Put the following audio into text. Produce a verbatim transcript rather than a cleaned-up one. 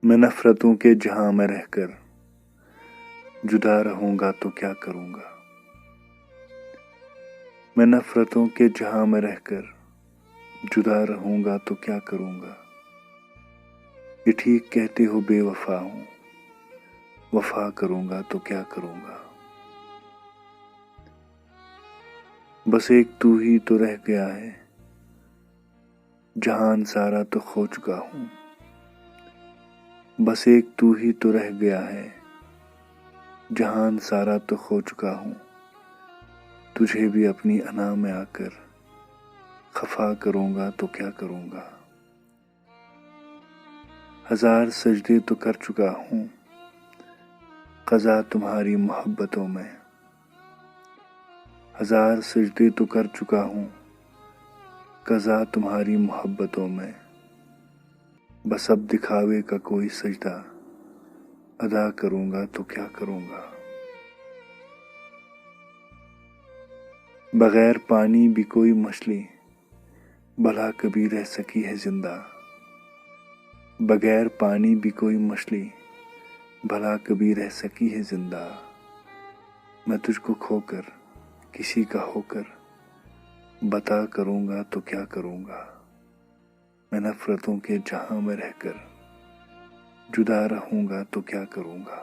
मैं नफरतों के जहां में रहकर जुदा रहूंगा तो क्या करूंगा। मैं नफरतों के जहां में रहकर जुदा रहूंगा तो क्या करूंगा। ये ठीक कहते हो, बेवफा हूं, वफा करूंगा तो क्या करूंगा। बस एक तू ही तो रह गया है, जहान सारा तो खो चुका हूं। बस एक तू ही तो रह गया है, जहान सारा तो खो चुका हूं। तुझे भी अपनी अना में आकर खफा करूंगा तो क्या करूंगा। हजार सजदे तो कर चुका हूं, कजा तुम्हारी मोहब्बतों में। हजार सजदे तो कर चुका हूं, कजा तुम्हारी मोहब्बतों में। बस अब दिखावे का कोई सजदा अदा करूंगा तो क्या करूंगा। बगैर पानी भी कोई मछली भला कभी रह सकी है जिंदा। बगैर पानी भी कोई मछली भला कभी रह सकी है जिंदा। मैं तुझको खोकर, किसी का होकर, बता करूंगा तो क्या करूंगा। मैं नफरतों के जहां में रहकर जुदा रहूंगा तो क्या करूंगा।